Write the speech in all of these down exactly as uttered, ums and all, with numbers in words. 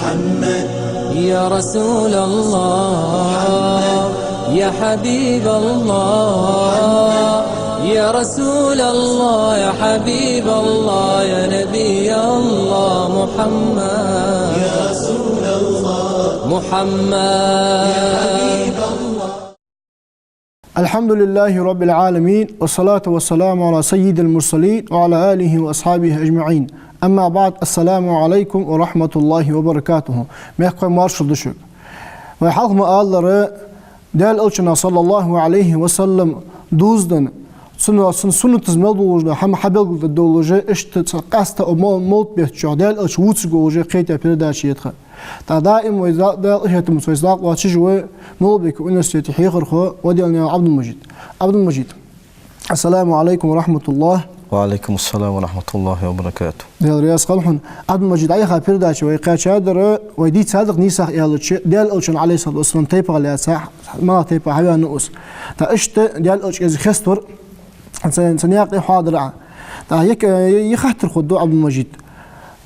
محمد، يا رسول الله، يا حبيب الله، يا رسول الله، يا حبيب الله، يا نبي الله، محمد، يا رسول الله، محمد، يا حبيب الله. الحمد لله رب العالمين، والصلاة والسلام على سيد المرسلين وعلى آله وأصحابه أجمعين. أما بعد، السلام عليكم ورحمة الله وبركاته. Мехкахой, маршал да шуга. Вай хьалха ма аллара, Даьла Элчано, صلى الله عليه وسلم, дувзаденна, цун, цун суннатаца мел долаш да хӀама хьабелгалдергдолаш, иштта цхьа къаьстта мол-, молла бетта чухь Даьла Элча вувцаргволаш кхетадаь передача я тха. ТӀаккха даим вай за-, Даьла къахетамца вай сагӀа лоацаш ва Малгобека университете хьехархо Ваделнаькъан Ӏабдул-Мажид. Ӏабдул-Мажид, السلام عليكم ورحمة الله. وعليكم السلام ورحمة الله وبركاته. Даьла раьза хилва хьона. Ӏабдул-Мажид, Ӏайха передача вай кхаьчадар, вай дийцадар нийсагӀа аьлча, Даьла Элчан, عليه الصلاة والسلام, тайпах лаьца, малагӀча тайпах хьаваьннав из. ТӀаккха иштта Даьла Элча из хеставар, цун, цун наькъа тӀа хьоадар Ӏа. ТӀаккха ер, ер хаттар хургда, Ӏабдул-Мажид.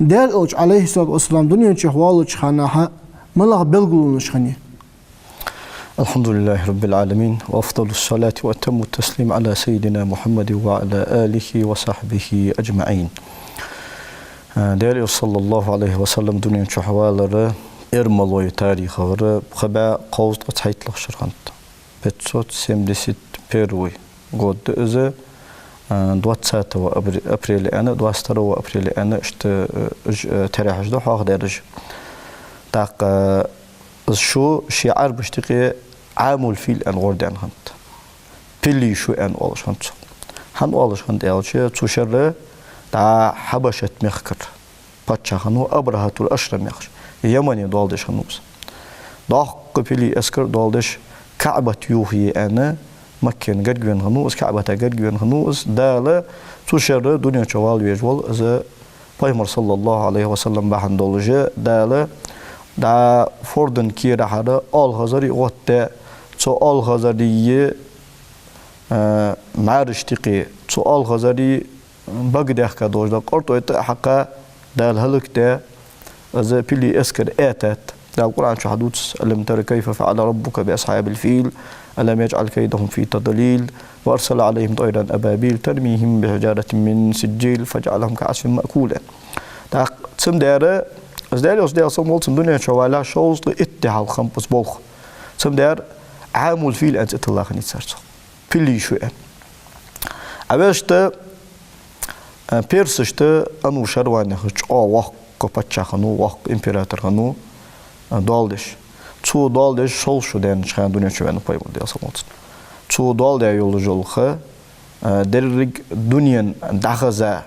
Даьла Элча, عليه الصلاة والسلام, дунен чу валлача хана малагӀа белгалонаш хиннай? الحمد لله رب العالمين، وأفضل الصلاة وأتم التسليم على سيدنا محمد وعلى آله وصحبه أجمعين. Э, Даьла Элча, صلى الله عليه وسلم, дунен чу валара, эрмалой тарихагара пхи бӀаь кховзткъа цхьайттлагӀча шера хиннад. Пятьсот семьдесят первый год да из, э, двадцатого апре-, апреля аьнна, двадцать второго апреля аьнна, иштта, э, уж, э, терахьаш да хьоахадаьраш. ТӀаккха, э, из шу ший Ӏарбашта юкъе Ӏамул-фил аьнна гӀо даьнна хиннад. Пилий шу аьнна оалаш хиннад цох. ХӀана оалаш хиннад аьлча, цу шера дӀа Хьабашат мехкара паччахь хиннав Абрахьатул-Ашрам яхаш, Ямане доал деш хиннав из. Доккха пилий эскар доал деш, КаӀбат юхае аьнна, Маккана гарга вена хиннав из, КаӀбата гарга вена хиннав из. Дала цу шера дунен чу вала везаш вола из Пайхамар, صلى الله عليه وسلم, бахьан долаш, Дала дӀа фордан кера хьара оалхазар гӀоттадаь, цу оалхазарий, э, мӀарашта юкъе, цу оалхазарий бага даьхка долаш дола къартӀой тӀа а хьакха, Дала хӀалакдаь, из пилий эскар аьттад. Дала Къуръан чу хьадувц: «ألم تر كيف فعل ربك بأصحاب الفيل ألم يجعل كيدهم في تضليل وأرسل عليهم طيرا أبابيل ترميهم بحجارة من سجيل فجعلهم كعصف مأكول». ТӀаккха цамдера, из Даьла Элча, Даьла салам хилда цунна, дунен чу валлалца шовзткъа итт ди хьалха хиннаб из болх. Цамдера Ӏамул-фил аьнна цӀи тилла хиннай цар цох. Пилий шу аьнна. Ӏа вешта, э, персашта Анушарван яхаш чӀоагӀа воккха паччахь хиннав, воккха император хиннав, э, доал деш. Цо доал деш шовзткъа шу даьннача хана дунен чу ваьннав Пайхамар, Даьла салам хилда цунна. Цо доал даь йолаш йола ха, э, деррига дунен дӀахаза,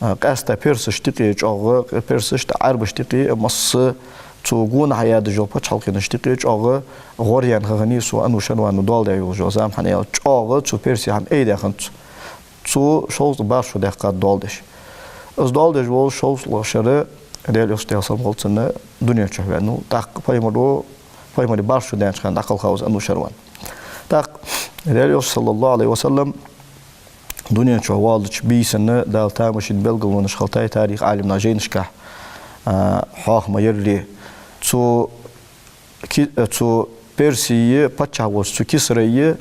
э, къаьстта персашта юкъе чӀоагӀа, персашта, Ӏарбашта юкъе, масса цу гонахьа ядаш йола паччахьалкхенашта юкъе чӀоагӀа гӀоръяьнна ха хиннай цу Анушарвано доал даь йолаш йола зама, хӀана аьлча чӀоагӀа цу персий хӀама айдаь хиннад цо. Цо шовзткъа бархӀ шу даьккхад доал деш. Из доал деш волаш шовзткъалагӀча шера Даьла Элча, Даьла салам хилда цунна, дунен чу ваьннав. ТӀаккха Пайхамаро, Пайхамара бархӀ шу даьннача хана дӀакхелхав из Анушарван. ТӀаккха Даьла Элча, صلى الله عليه وسلم, дунен чу валлача бийсанна Дала тамашийна белгалонаш хилийтай тарих Ӏалимнаха жайнашка, а, хьоаха ма ярра. Цу Ки-, цу Персий паччахь волча цу Кисрайи,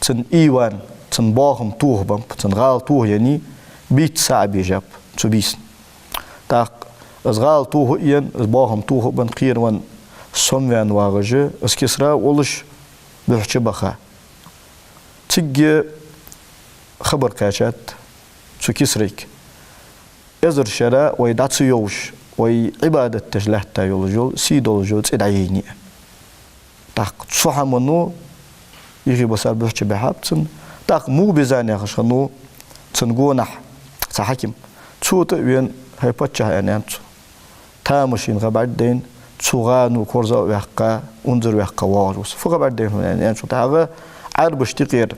цун ийван, цун боахам тохабеннаб, цун гӀала тохаеннай, бийца сагӀа бежаб цу бийсан. ТӀаккха из гӀала тоха а енна, из боахам тоха а бенна, кхеравенна, сомаваьнна вагӀаш, из Кисра волаш буьхьа чубаха. Цига хабар кхаьчад цу Кисрайга: эзар шера вай дӀа ца йовш, вай Ӏибадат деш лаьтта йолаш йола, сий долаш йола цӀи дӀаяйнай. ТӀаккха цу хӀамано юхебисар буьхьа чубихьаб цун. ТӀаккха Мубизан яхаш хиннав цун гонахьа цхьа хьаким. Цо тӀа а вена: «ХӀай паччахь, — аьнна, — аьннад цо. Тамашийна ха бӀаргадайна, цу гӀано корзагӀваьккха, унзарваьккха воагӀаш ва со. Фу ха бӀаргадайна хьона?» — аьнна, аьнначул тӀехьагӀа, Ӏарбашта юкъера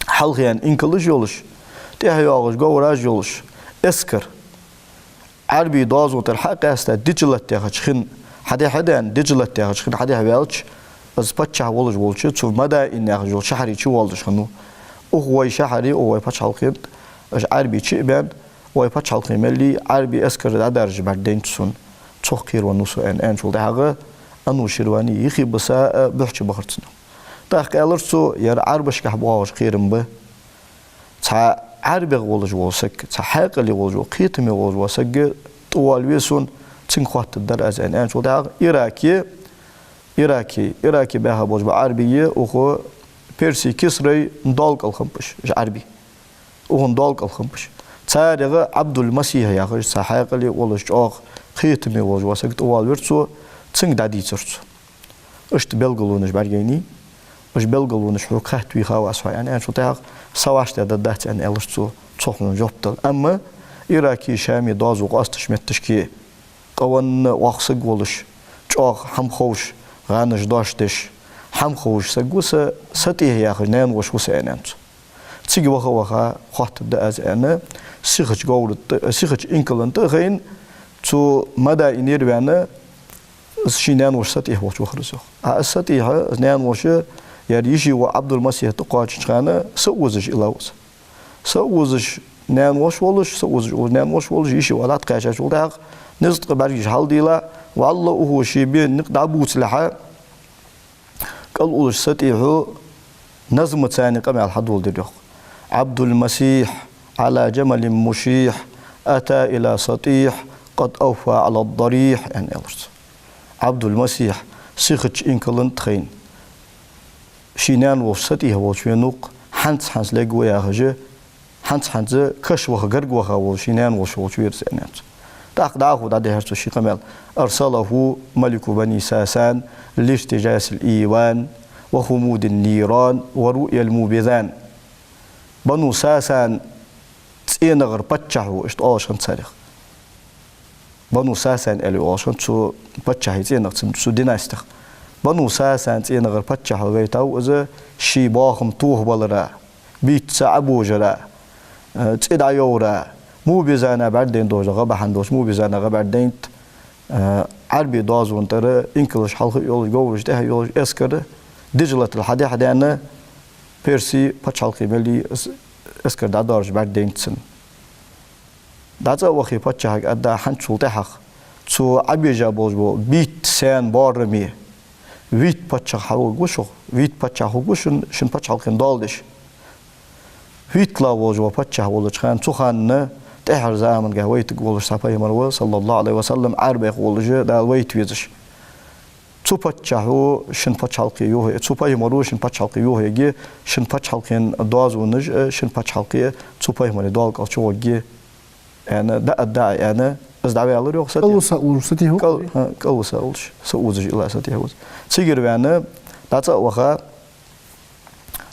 хьалхаяьнна инкалаш йолаш, тӀехьа йоагӀаш говраш йолаш эскар Ӏарбий доазон тӀара хьа а къаьста, Диджлат яхача хин хьадехьа а даьнна, Диджлат яхача хин хьадехьа ваьлча, из паччахь волаш волча цу Мадаин яхаш йолча шахьаре чувоалаш хиннав. Укх вай шахьаре, укх вай паччахьалкхе тӀа уж Ӏарбий чу а баьнна, вай паччахьалкхе мел Ӏарбий эскар дӀадаржа бӀаргадайнад цунна. Цох кхеравеннав со, аьнна, аьнначул тӀехьагӀа Ануширвани йихи баса а бухьча бахар цунна. ТӀаккха аьлар цо, ер Ӏарбашкахь боагӀаш кхерам ба. Цхьа Ӏарбех волаш вола саг, цхьа хьаькъале волаш вола, кхетаме волаш вола саг тӀавоалаве сона, цунга хоаттаргдар аз, аьнна, аьнначул тӀехьагӀа Ираке, Ираке, Ираке баьха болаш ба Ӏарбий, укх Перси Кисрай дола кӀал хиннаб уж, уж Ӏарбий. Укхун дола кӀал хиннаб уж. Царех Ӏабдул-Масихь яхаш, цхьа хьаькъале волаш, чӀоагӀа кхетаме волаш вола саг тӀавоалавир цо, цунга дӀадийцар цо. Иштта белгалонаш бӀаргайайнай, уж белгалонаш хьога хатта вийха ва аз хьо, аьнна, аьнначул тӀехьагӀа, са вӀаштӀехьдаргдац, аьнна, аьлар цо, цох хьона жоп дала. Амма Ираке, Шаме доазув къоасташ метташке къавенна воккха саг волаш, чӀоагӀа хӀама ховш, гӀанаш дош деш, хӀама ховш саг ва са, са тӀехьа яхаш наьна воша ва са, аьнна, аьннад цо. Цига ваха-ваха хоаттаргда аз, аьнна, сихача говра тӀа, сихача инкала тӀа а хайна, цу Мадаинера ваьнна, из ший наьна воша са тӀехьа волча вахар из, йоах. А из са тӀехьа, из наьна воша, ер йиший воӀ Ӏабдул-Масихь тӀакхоачача хана са озаш илла ва из. Са озаш наьна воша волаш, са озаш волаш наьна воша волаш, йиший воӀ дӀатӀакхаьчачул тӀехьагӀа, низ тӀа бӀаргаш хьалдийла, валлахӀи, укхо ше бе никъ дӀабувцалехьа, кӀал уллаш са тӀехьа назмаца цхьана къамаьл хьадоладир, йоах: «عبد المسيح على جمل مشيح أتى إلى سطيح قد أوفى على الضريح», аьнна, аьлар цо. Ӏабдул-Масихь сихача инкала тӀа хайна, ший наьна воша са тӀехьа волча венав-кх, хӀанз-хӀанз лергва яхаш, хӀанз-хӀанз каша ваха, гарга ваха волча ший наьна воша волча венав из, аьнна, аьннад цо. ТӀаккха дӀахо дӀадихьар цо ший къамаьл: «أرسله ملك بني ساسان لارتجاس الإيوان وخمود النيران ورؤيا الموبذان». Бану Сасан цӀенагӀара паччахьо, иштта оалаш хиннад царех. Бану Сасан аьле оалаш хиннад цу паччахьа цӀенагӀа, цу, цу династех. Бану Сасан цӀенагӀара паччахьо вайтав из ший бахам тохабалара, битта са Ӏобожара, э, цӀи дӀайовра, Мубизана бӀаргадайна долаш, гӀа бахьан долаш Мубизана гӀа бӀаргадайнад, э, Ӏарбий доазон тӀара инкалаш хьалха а йолаш, говраш тӀехьа а йолаш эскар, Дижлатал хьадехьадаьнна, Перси паччахьалкхе мел йий из эскар дӀадоаржаш бӀаргадайнад цунна. ДӀа цӀа а вахе, паччахьага аргда хӀанзчул тӀехьагӀа цу Ӏобежа болаш бола битта саьна боараме витта паччахь хьахургва шух, витта паччахь хургва шун, шун паччахьалкхен доал деш. ВитталагӀа волаш вола паччахь волча хана, цу хана тӀехьарча замангахь вайтаргволаш цхьа пайхамар ва, صلى الله عليه وسلم, Ӏарбех волаш, Дала вайта везаш. Цу паччахьо шун паччахьалкхе йохае, цу пайхамаро шун паччахьалкхе йохаергья, шун паччахьалкхен доазонаш а, шун паччахьалкхе а цу пайхамара доал кӀал чугӀоргья, аьнна, дӀааргда Ӏа, аьнна, из дӀаваьлар, йоах, са тӀехьа. КӀал ва са уллаш са тӀехьа ва? КӀал, хӀа, кӀал ва са уллаш, са озаш илла са тӀехьа ва из. Цигара ваьнна, дӀа цӀа а ваха,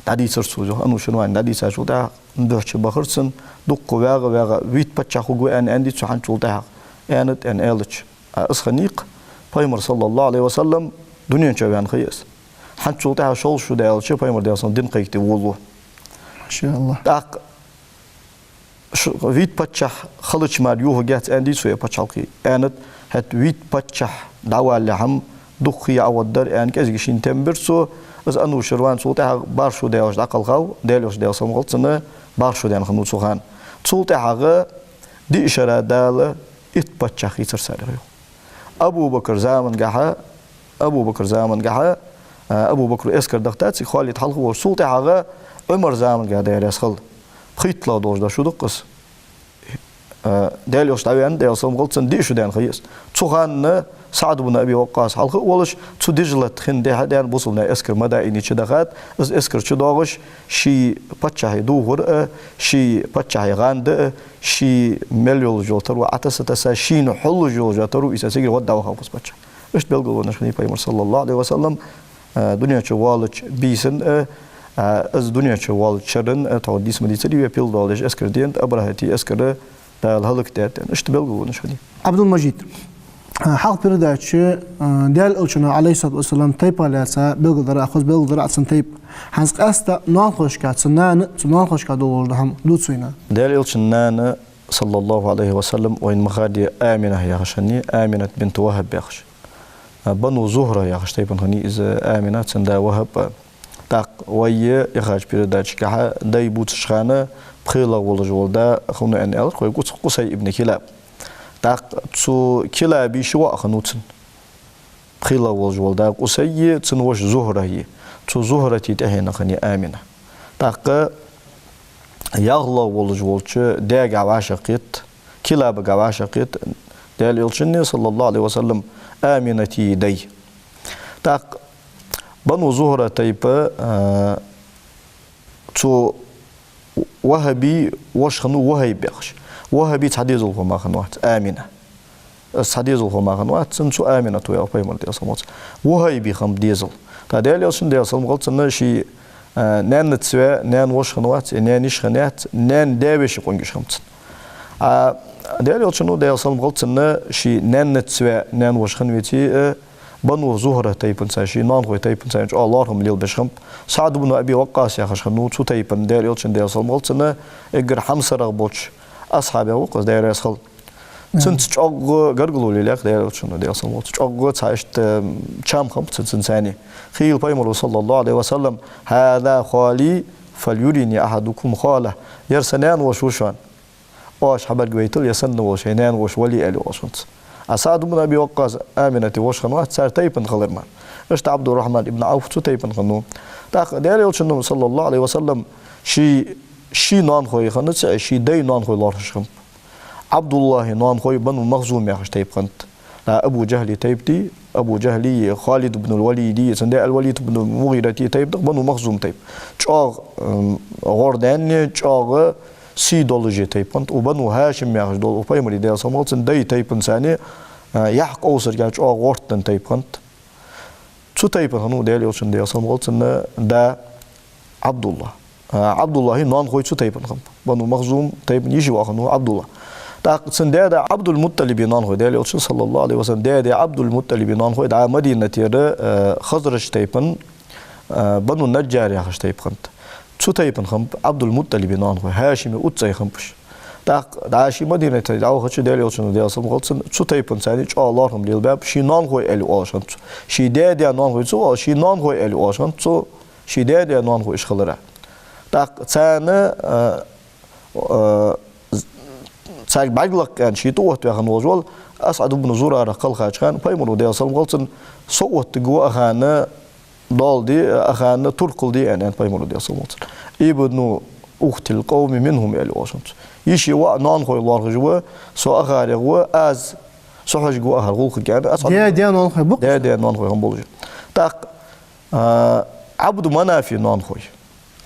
дӀадийцар цо из, йоах, Ануширвани дӀадийцачул тӀехьагӀа бухьча бахар цунна, дукха вагӀа-вагӀа, витта паччахь хургва аьнна, аьннадий цо хӀанзчул тӀехьагӀа, аьннад, аьнна, аьлча. А из хиннай-кх, пайхамар, صلى الله عليه وسلم, дунен чу ваьнна ха я из. ХӀанзчул тӀехьагӀа шовзткъа шу даьлча пайхамар, Даьла салам, дин кхайкаде волалу. МашааллахӀ. ТӀаккха ш-, витта паччахь хилча мара йохаргьяц аьннадий цо ер паччахьалкхе? Аьннад. ХӀаьта витта паччахь дӀавалалехьа-м дукха хий ӀоагӀоргдар, аьнна, кӀезига шийна тем бир цо. Из Ануширван цул тӀехьагӀа бархӀ шу даьлча дӀакхелхав, Даьла Элча, Даьла салам хилда цунна, бархӀ шу даьнна хиннав цу хана. Цул тӀехьагӀа диъ шера Дала итт паччахь хийцар царех, йоах. Абу Бакра замангахьа, Абу Бакра замангахьа, а, Абу Бакра эскар дахийтад цига, Халид хьалха волаш. Цул тӀехьагӀа Ӏумара замангахьа, Даьла раьза хилва, пхийтталагӀа долаш да шу да-кх из. А, Даьла Элча дӀаваьнна, Даьла салам хилда цунна, диъ шу даьнна ха я из. Цу хана СаӀд бну Аби Ваккъас хьалха а волаш, цу Дижлата хин дехьа-даьнна бусалба наьха эскар Мадаине чудахад. Из эскар чудоагӀаш, ший паччахьа духар а, ший паччахьа гӀанда а, ший мел йолаш йола таро Ӏотесса-тесса, шийна хьулаш йолаш йола таро ийца, цигара гӀаддавахав-кх из паччахь. Иштта белгалонаш хиннай пайхамара, صلى الله عليه وسلم, а, дунен чу воалача бийсан а, а, из дунен чу воалача шеран а, тхьовра дийца ма дийцарий вай, пил доаладеш эскар денад, Абрахьата эскар Дала хӀалакдаьд, аьнна. Иштта белгалонаш хиннай. Ӏабдул-Мажид, а, хьалха передаче, а, Даьла Элчана, عليه الصلاة والسلام, тайпах лаьца белгалдир Ӏа, хоза белгалдир Ӏа цун тайпа. ХӀанз къаьстта ноанахошка, цун нана, цун ноанахошка долаш дола хӀама дувца вайна. Даьла Элчан нана, صلى الله عليه وسلم, вайна ма харра, Амина яхаш хиннай, Аминат бинт Вахаб яхаш. А, Бану Зухра яхача тайпан хиннай из Амина, цун да Вахаб. ТӀаккха вай яхача передачагахьа дай бувцача хана пхелагӀа волаш вола да хиннав аьнна аьлар вай, Къус-, Къусай ибн Килаб. ТӀаккха цу Килаба ши воӀ хиннав цун. ПхелагӀа волаш вола да Къусайи, цун воша Зухьрати. Цу Зухьрата тӀехьенах хиннай Амина. ТӀаккха ялхлагӀа волаш волча даьгахьа вӀашагӀкхийтта, Килабагахьа вӀашагӀкхийтта Даьла Элчан, صلى الله عليه وسلم, Амината дай. ТӀаккха Бану Зухьра тайпа, а, цу Вахьаба воша хиннав Вухьайб яхаш. Вахьаба цхьа дезалхо мара хиннавац, Амина. Из цхьа дезалхо мара хиннавац цун, цу Амината яхача, пайхамара, Даьла салам хилда цунна, Вухьайба хиннаб дезал. ТӀаккха Даьла Элчан, Даьла салам хилда цунна, ший, а, наьнаца ваь, наьна воша хиннавац, э, наьна йиша хиннаяц, наьна даь-веший къонгаш хиннаб цун. А Даьла Элчано, Даьла салам хилда цунна, ший наьнаца ваь, наьна воша хиннавеце, э, Бану Зухьра тайпанца, ший ноанахой тайпанца чӀоагӀа лоархӀам лелабеш хиннаб. СаӀд ибн Аби Ваккъас яхаш хиннав цу тайпан, Даьла Элчан, Даьла салам хилда цунна, эггара хьамсарагӀа болча асхьабех ва-кх из, Даьла раьза хилва. Цунца чӀоагӀа гаргало лелаяьй-кх Даьла Элчано, Даьла салам хилда цунна. ЧӀоагӀа цхьа иштта чам хиннаб цун, цунца цхьана. Хийла пайхамара, صلى الله عليه وسلم: «هذا خالي فليرني أحدكم خاله». Ер са наьна воша ва шоана. Оаш хьабаргавайталва ер санна вола шоай наьна воша вале, аьле, оалаш хиннад цо. А СаӀд ибн Аби Ваккъас Амината воша хиннавац, цар тайпан хилар мара. Иштта Ӏабдуррахьман ибн Ӏавф цу тайпан хиннав. ТӀаккха Даьла Элчано, صلى الله عليه وسلم, ший, ший ноанахой хинна ца, ший даьй ноанахой лоархӀаш хиннаб. Ӏабдуллахьа ноанахой Бану Махзум яхаш тайпа хиннад. ТӀаккха Абу Джахьла тайпа да, Абу Джахьла, Халид ибн аль-Валида, цун даь аль-Валид ибн мугӀирата тайпа да-кх Бану Махзум тайпа. ЧӀоагӀа, м, гӀордаьнна, чӀоагӀа сий долаш тайпа хиннад. Укх Бану Хьашим яхаш дола, укх пайхамара, Даьла салам хилда цунна, даьй тайпанца, а, яхь къовсарга чӀоагӀа гӀортта тайпа хиннад. Цу тайпан хиннав Даьла Элчан, Даьла салам хилда цунна, да Ӏабдуллахь. А, Ӏабдуллахьа ноанахой цу тайпан хиннаб. Бану Махзум тайпан йиший воӀ хиннав Ӏабдуллахь. ТӀаккха цун даь-да Ӏабдул-МуттӀалиба ноанахой, Даьла Элчан, صلى الله عليه وسلم, даь-да Ӏабдул-МуттӀалиба ноанахой, да Мадинатера, а, Хазраж тайпан, а, Бану Наджар яхаш тайпа хиннад. Цу тайпан хиннаб Ӏабдул-МуттӀалиба ноанахой, Хьашима уццай хиннаб уж. ТӀаккха дӀа ше Мадинате дӀавахача, Даьла Элчано, Даьла салам хилда цунна, цу тайпанца чӀоагӀа лоархӀам лелабаьб, ший ноанахой аьле оалаш хиннад цо. Ший даь-даь ноанахой ца оалаш, ший ноанахой аьле оалаш хиннад цо, ший даь-даь ноанахой уж хилара. ТӀаккха царна, а, а, царга бӀарг лакха аьнна, ший тӀаоттаваь хинна волаш вола АсӀад ибн Зурара кхелхача хана, пайхамара, Даьла салам хилда цунна, со оттаргва укханна доал де, укханна туркхал де аьнна, аьннад пайхамара, Даьла салам хилда цунна. «ابن أخت القوم منهم», аьле оалаш хиннад цо. Йиший воӀ ноанахой лоархӀаш ва, со укхарех ва, аз, со хьожаргва укхар гӀулакхага аьнна, АсӀад. Даь-даь ноанахой ба-кх? Даь-даь ноанахой хинна болаш ба. ТӀаккха, а, Ӏабду Манафа ноанахой.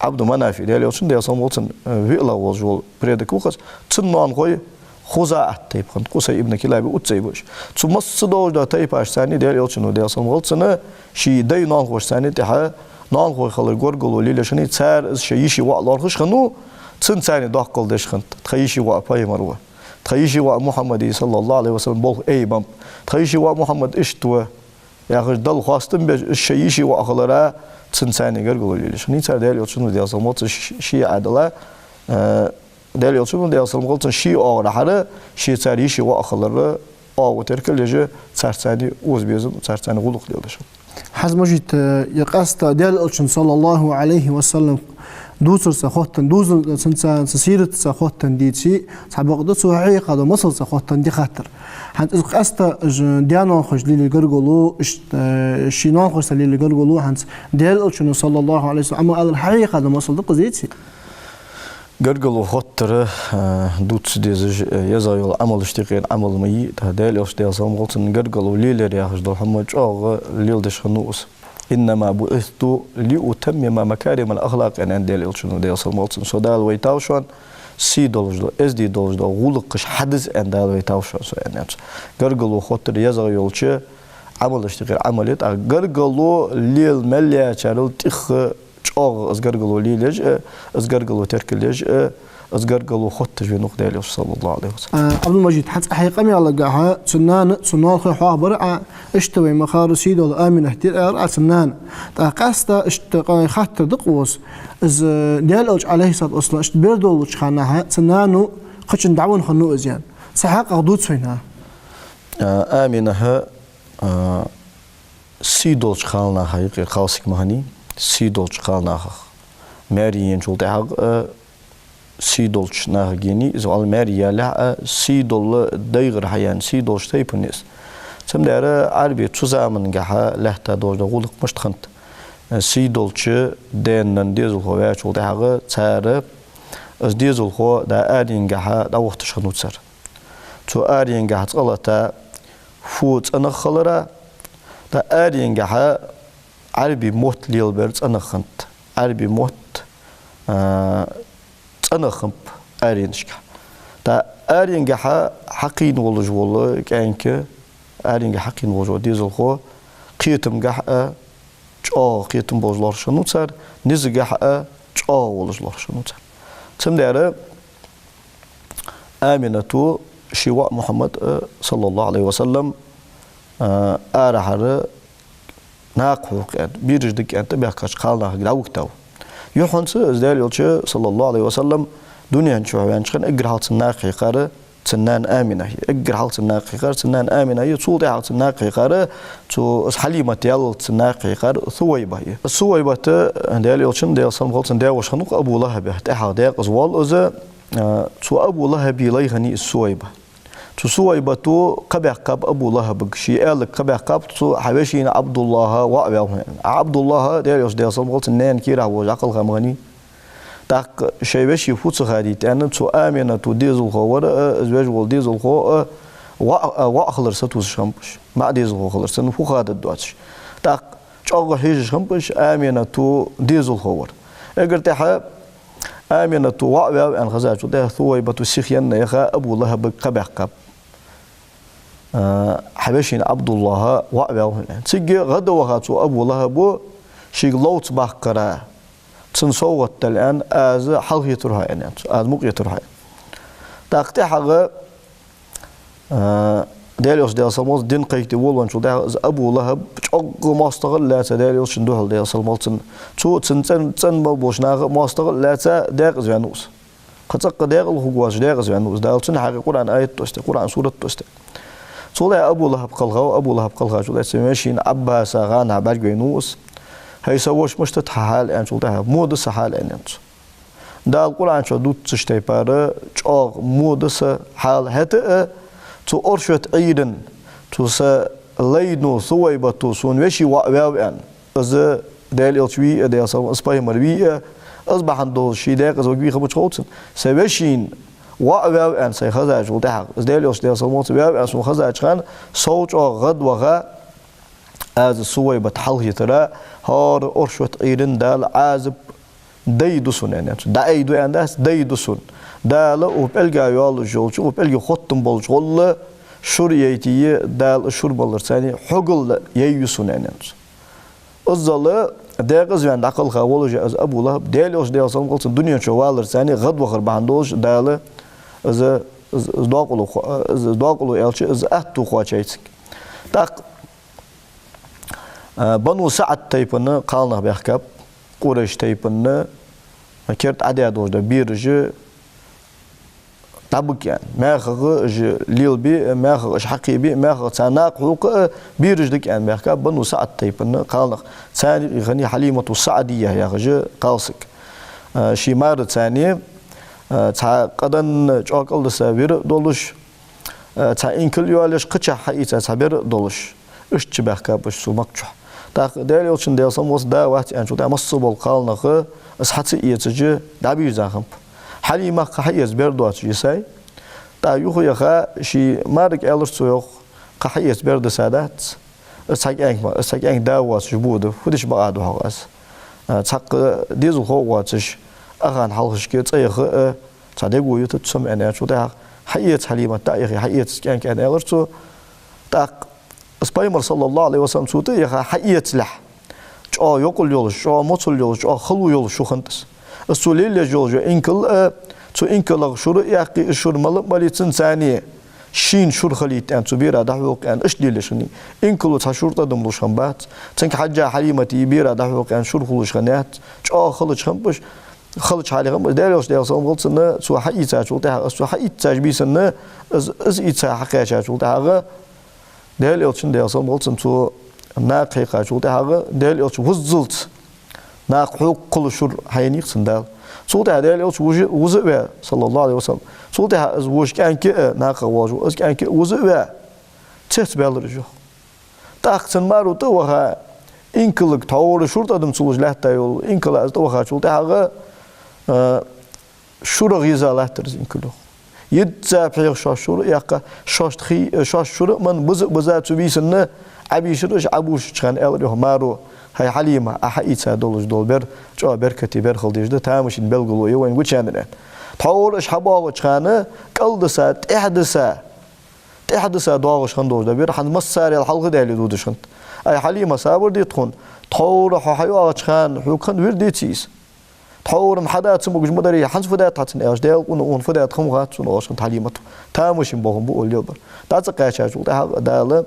Ӏабду Манафа, Даьла Элчан, Даьла салам хилда цунна, а, виълагӀа волаш вола предок ва-кх из. Цун ноанахой ХузаӀат тайпа хиннад, Къусай ибн Килаба уццай ба уж. Цу масса долаш дола тайпашца, Даьла Элчано, Даьла салам хилда цунна, ший даьй ноанахошца тӀехьа ноанахой хилар гаргало лелаеш хиннай, цар из шоай йиший воӀ лоархӀаш хиннав, цунца доккхал деш хиннад: «Тха йиший воӀ пайхамар ва. Тха йиший воӀ Мухьаммада, صلى الله عليه وسلم, болх айбеннаб. Тха йиший воӀ Мухьаммад иштта ва», яхаш, Далла хоастам беш, из шоай йиший воӀ хилара, цунца гаргало лелаеш хиннай цар. Даьла Элчано, Даьла салам хилда цунна, ш-, ший Ӏаьдала, э, Даьла Элчано, Даьла салам хилда цунна, ший оагӀорахьара, ше цар йиший воӀ хилар оагӀув теркал еш, царца оза-безам, царца гӀулакх леладеш хиннад. ХӀанз, Мажит, э, ер къаьстта Даьла Элчан, صلى الله عليه وسلم, дувцарца хоттаденна, дувзал-, цунца, цун сиратаца хоттаденна дийце, цхьабакъда цо хьехадаь дола масалца хоттаденна да хаттар. ХӀанз из къаьстта, э, даь-ноанахошца лелае гаргало, ш-, э, ший ноанахошца лелае гаргало, хӀанз Даьла Элчано, صلى الله عليه وسلم, Ӏамал алар хьехадаь дола масал да-кх из, эций? Гаргало хоттар, э, дувца дезаш, э, езагӀа йола Ӏамалашта юкъера Ӏамал ма йий, тӀаккха Даьла Элча, Даьла салам хилда цунна, гаргало лелаяр яхаш дола хӀама чӀоагӀа леладеш хиннав из. «إنما بعثت لأتمم مكارم الأخلاق», аьннад Даьла Элчано, Даьла салам хилда цунна. Со Дала вайтав шоана сий долаш дола, эздий долаш дола гӀулакхаш хьадиза аьнна Дала вайтав шоана со, аьннад цо. Гаргало хоттар езагӀа йолча Ӏамалашта юкъера Ӏамал я, тӀаккха гаргало лела мел яьчарел тӀехьа чӀоагӀа из гаргало лелаеш а, из гаргало теркал еш а, из гаргало хотташ венав-кх Даьла Элча, صلى الله عليه وسلم. А, Ӏабдул-Мажит, хӀанз хьай къамаьлагахьа, цун нана, цун ноанахой хьоахабир Ӏа, иштта вай ма харра сий дола Аминат дир аьлар Ӏа цун нана. ТӀаккха къаьстта иштта къа-, хаттар да-кх укхаза. Из, э, Даьла Элча, عليه الصلاة والسلام, иштта бер долча хана, цун нана кхычунга дӀавенна хиннав из, аьнна. Цу хьакъехьа дувца вайна. А, Аминат, а, сий долча кхалнаха юкъера кхалсаг ма хиннай, сий долча кхалнахах маьре еначул тӀехьагӀа, а, сий долча нахагений, из валла маьре ялалехь а, сий дола дайгӀар хьаяьнна, сий долча тайпанеи из. Цамдера Ӏарбий цу замангахьа лаьтта долаш да гӀулакх мишта хиннад. Сий долча даьна дезалхо ваьчул тӀехьагӀа цар из дезалхо да аренгахьа дӀавохийташ хиннав цар. Цу аренгахьа цкъалатта фу цӀенагӀа хилара, да аренгахьа Ӏарбий мотт лелабар цӀенагӀа хиннад. Ӏарбий мотт, а, цӀенагӀа хиннаб аренашка. Да аренгахьа хьакхийна волаш вола кӀаьнк, аренгахьа хьакхийна волаш вола дезалхо, кхетамгахьа а чӀоагӀа кхетам болаш лоархӀаш хиннав цар, низагахьа а чӀоагӀа волаш лоархӀаш хиннав цар. Цамдера Аминато ший воӀ Мухьаммад, а, саллаллахӀу Ӏалайхи ва саллам, а, арахьара накха хьокха аьнна, бераш дага аьнна тӀабаьхкача кхалнахага дӀавигтав. Юххьанца из Даьла Элча, саллаллахӀу Ӏалайхи ва саллам, дунен чу ваьннача хана эггара хьалха цунна накха хьекхар цун нана Амина я. Эггара хьалха цунна накха хьекхар цун нана Амина я, цул тӀехьагӀа цунна накха хьекхар, цу из Хьалимат яллалца цунна накха хьекхар Сувайба я. Сувайбат Даьла Элчан, Даьла салам хилда цунна, даь-воша хиннав-кх Абу ЛахӀаба, тӀехьагӀа даькъаза воалл из, а, цу Абу ЛахӀаба лай хиннай из Сувайба. Цу Сувайбато кхаъ баьккхаб Абу ЛахӀабага, ше аьлларг кхаъ баьккхаб, цо хьа вешийна Ӏабдуллахьа воӀ ваьв хьона. Ӏабдуллахьа Даьла Элча, Даьла салам хилда цунна, наьна кера воаллаш Ӏокхалха ма хиннай. ТӀаккха шоай веший фу ца хадийта аьнна, цу Аминато дезалхо вар а, из веш вола дезалхо а, воӀ, а, воӀ хилар сатувсаш хиннаб уж. МаӀа дезалхо хилар санна фу хадад доацаш. ТӀаккха чӀоагӀа хьежаш хиннаб уж, Аминато дезалхо вар. Эггара тӀехьа Аминато воӀ ваьв аьнна хезачул тӀехьа Сувайбато сиха енна яха Абу ЛахӀабага кхаъ баьккхаб. А, хьа вешийна Ӏабдуллахьа воӀ ваьв хьона аьнна. Цига гӀадваха цу Абу ЛахӀабо шийга ловца баккхара, цунна совгӀат дала аьнна, аз хьалхетар хьо аьнна, аьннад цо, аз мукъаэтар хьо аьнна. ТӀаккха тӀехьагӀа, а, Даьла Элча, Даьла салам хилда цунна, дин кхайкаде волавенначул тӀехьагӀа из Абу ЛахӀаб чӀоагӀа моастагӀал а лаьца Даьла Элчана духьал, Даьла салам хилда цунна. Цо, цунна цӀен-, цӀена мел болча наха а моастагӀал а лаьца даькъаза ваьннав из. Кхы цӀаккха даькъала хургвоацаш даькъаза ваьннав из, Дала цунна хьакъехьа Къуръан аят доссадаь, Къуръан сурат доссадаь. Цул тӀехьа Абу ЛахӀаб кхелхав, Абу ЛахӀаб кхелхачул тӀехьа цун вешийна Ӏаббаса гӀанахьа бӀаргавайнав из. ХӀай са воша, мишта да хьа хьал, аьнначул тӀехьа, во да са хьал, аьннад цо. Дала Къуръан чу дувцача тайпара чӀоагӀа во да са хьал, хӀаьта а цу оршот Ӏуйрийна, цу са лайно Сувайбато сона веший воӀ ваьв аьнна, из Даьла Элча вий а, Даьла салам, из пайхамар вий а, из бахьан долаш ше даькъаза варгвий хабача ховцан. Са вешийна воӀ ваьв аьнна сайна хезачул тӀехьагӀа, из Даьла Элча, Даьла салам хилда цунна, ваьв аьнна сона хезача хана, сов чӀоагӀа гӀадваха, аз Сувайбат хьалхетар, хӀара оршот Ӏуйрийна Дала Ӏазап дайду сона, аьннад цо. ДӀаайду аьнна дац, дайду сона. Дала укх пӀелга йолаш йолча, укх пӀелга хоттам болча гӀолла шура яйта, Дала шура маларца хьогал яйю сона, аьннад цо. Иззал даькъаза ваьнна дӀакхелха волаш из Абу ЛахӀаб, Даьла Элча, Даьла салам хилда цунна, дунен чу валарца хьогал валарца хьогал валарца Дала из, из, из доакъало хо-, из доакъало аьлча, из атто кхоачай цига. ТӀаккха, а, Бану СаӀд тайпан кхалнах баьхкаб, Къурайш тайпан керда Ӏадаь долаш да бераш дӀабига аьнна, мехагӀа уж лелабе а, мехагӀа уж хьакхебе а, мехагӀа царна накха хьокха а, бераш дага аьнна баьхкаб Бану СаӀд тайпан кхалнах. Царна юкъе хиннай Хьалимату СаӀдийя яхаш кхалсаг. А, ший марацани, а, цхьа къаданна чӀоагӀа кӀалдиса вира а долаш, а, цхьа инкал а йолаш, кхычахьа хьаийца цхьа бер а долаш. Иштта баьхкаб уж цу Макка чу. ТӀаккха Даьла Элчан, Даьла салам хилда цунна, да вац аьнначул тӀехьагӀа, масса а бола кхалнах, из хьа ца эцаш, дӀабийрза хиннаб. Хьалимах кхы хьаэца бер доацаш йисай. ТӀаккха юха яха ший марага аьлар цо, йоах: «Кхы хьаэца бер диса дац. Из цхьа кӀаьнк ма, из цхьа кӀаьнк да воацаш бу да, фу дича бакъахьа да хьогӀ аз? А, цхьаккха дезалхо а воацаш, ахана хьалхашка цӀа яха а цхьа дего ютац сона», аьнна аьлчул тӀехьагӀа: «Хьаэца, Хьалимат, дӀа а яхе, хьаэца из кӀаьнк», аьнна аьлар цо. ТӀаккха из Пайхамар, саллаллахӀу Ӏалайхи ва саллам, цо тӀа а яха хьаэцалехь, чӀоагӀа йокъал йолаш, чӀоагӀа моцал йолаш, чӀоагӀа хало йолаш шу хиннад из. Из цо лелаеш йола инкал а, цу инкалах шура а яккхе, из шура мала а мале, цунцани шийна шура хилийта аьнна, цу бера дӀахьокха аьнна, иштта лелаеш хиннай. Инкало цхьа шура тӀадам луш хиннабац. Цунга хьежжа Хьалимата бера дӀахьокха аьнна шура хулаш хиннаяц. ЧӀоагӀа халача хиннаб уж, халача хьале хиннаб уж. Даьла Элча, Даьла салам хилда цунна, цо хьаийцачул тӀехьагӀа, из цо хьаийцача бийсанна, из, из ийца хьакхаьчачул тӀехьагӀа, Даьла Элчан, Даьла салам хилда цунна, цо накха хьекхачул тӀехьагӀа, Даьла Элча вуззалца накха хьокхаш шура хьаенай-кх цунна Дала. Цул тӀехьагӀа Даьла Элча вужа-, вуза а ваь, саллаллахӀу Ӏалайхи ва саллам. Цул тӀехьагӀа из вожа кӀаьнк а, накха волча, из кӀаьнк а вуза а ваь, цецбаьлар из, йоах. ТӀаккха цун маро тӀаваха, инкалга тхьовра шура тӀадам ца луш лаьтта йола инкала из тӀавахачул тӀехьагӀа, а, шурах йиза латтар из инкал, йоах. Йизза пхьегӀа шоаш шура а яьккха, шоашта хий-, шоаш шура а менна, биза а биза цу бийсанна, Ӏобийшар уж, Ӏобийшача хана аьлар, йоах, маро: «ХӀай Хьалима, Ӏа хьаийца долаш дола бер чӀоагӀа беркате бер хила дезаш да, тамашийна белгало я вайна гучаеннар», аьнна. Тхьовра уж хьабоагӀача хана кӀалдиса, тӀехьадиса, тӀехьадиса доагӀаш хинна долаш да бер, хӀанз массарел хьалха даьле додаш хиннад. «Ай Хьалима, сабар де тхона, тхьовра хьо хьайоагӀача хана хьога хинна вирд яций из? Тхьовра-м хьада ца могаш ма дарий, хӀанз фу даьд хьа цунна?» аьлча, «Даьла къинойх, фу даьд хӀама хац сона», оалаш хиннад Хьалимата. Тамашийна боагӀа ба оал лелабар. ДӀа ца кхаьчачул тӀехьагӀа Дала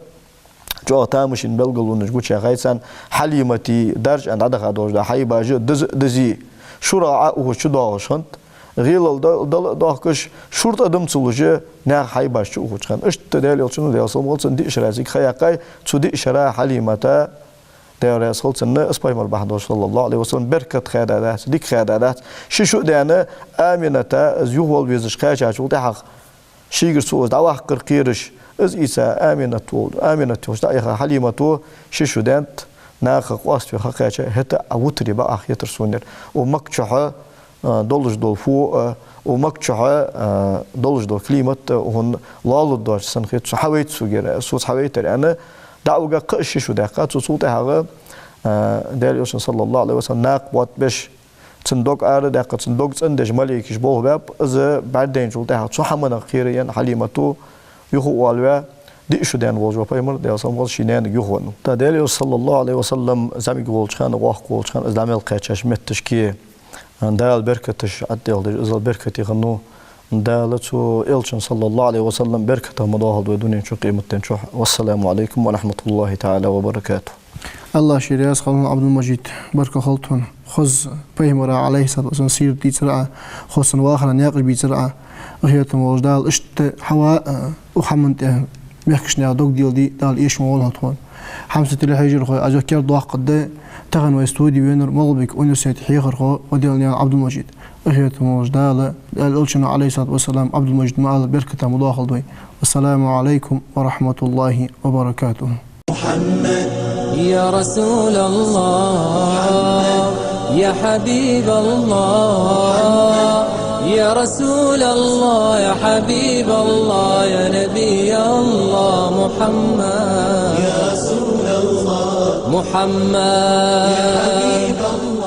чӀоагӀа тамашийна белгалонаш гучаяьхай царна, Хьалимата даржа а дӀадаха долаш да хьайбаш а диза а дизий, шурах Ӏо а ухаш чудоагӀаш хиннад, гӀелал да-, дала а доахкаш, шура тӀадам ца луш, наьха хьайбаш чу ухаш хиннад. Иштта Даьла Элчано, Даьла салам хилда цунна, диъ шера цига ха яьккхай, цу диъ шера Хьалимата, Даьла раьза хилва цунна, из пайхамар бахьан долаш, саллаллахӀу Ӏалайхи ва саллам, беркат хаьда дац, дика хаьда дац. Ши шу а даьнна, Амината из юхавала везаш кхаьчачул тӀехьагӀа, шийгара цо из дӀаваккхар кхераш, из ийца Аминат вол-, Аминат йолча дӀаяха Хьалимато ши шу даьннад, наха къоаставе ха кхаьча, хӀаьта а вутаре бакъахьа хетар сона ер. Укх Макка чухь, а, долаш дола фу а, укх Макка чухь, а, долаш дола климат а, хӀана лоалургдоацаш санна хет, цо хьавайта сога ер, соца хьавайтар, аьнна, дӀа а вига кхы а ши шу даьккха цо. Цул тӀехьагӀа, а, Даьла Элчан, саллаллахӀу Ӏалайхи ва саллам, накха боттабеш, цун дог ара а даьккха, цун дог цӀендеш малейкаш болх баьб, из бӀаргадайначул тӀехьагӀа цу хӀаманах кхера енна Хьалимато юха а оалаваь, диъ шу даьнна волаш вола пайхамар, Даьла салам хилда цунна, ший наьнага юхавеннав. ТӀаккха Даьла Элча, саллаллахӀу Ӏалайхи ва саллам, зӀамига волча хана, воккха волча хана, из дӀа мел кхаьчача метташка Дала беркаташ Ӏоттаделхаш, из беркате хиннав. Дала цу Элчан, саллаллахӀу Ӏалайхи ва саллам, беркатах ма доахалда вай дунен чу, къематден чу. Вассаламу Ӏалайкум ва рахьматуллахӀи таӀала ва баракатухӀ. АллахӀ ший раьза хилва хьона, Ӏабдул-Мажид, баркал хилда хьона. Хоза пайхамара, Ӏалайхи ссалату вассалам, сират дийцар Ӏа, хоза цун вахара наькъаш бийцар Ӏа. Къахетам волча Дала иштта хьаваь, а, укх хӀаман тӀа мехкашта дог делде Дала эшам волва хьона. Хьамсара телехьежархой, аз юха кердадоаккхаргда, тахан вай студе венар МагӀалбика университета хьехархо Ваделанаькъан Ӏабдул-Мажид. Къахетам волча Дала, Даьла Элчано, Ӏалайхи ссалату вассалам, Ӏабдул-Мажид ма аллара беркатах ма доахалда вай. Вассаламу Ӏалайкум ва рахьматуллахӀи ва баракатухӀ. محمد، يا رسول الله، يا حبيب الله، يا رسول الله، يا حبيب الله، يا نبي الله. محمد، يا رسول الله، محمد، يا حبيب الله.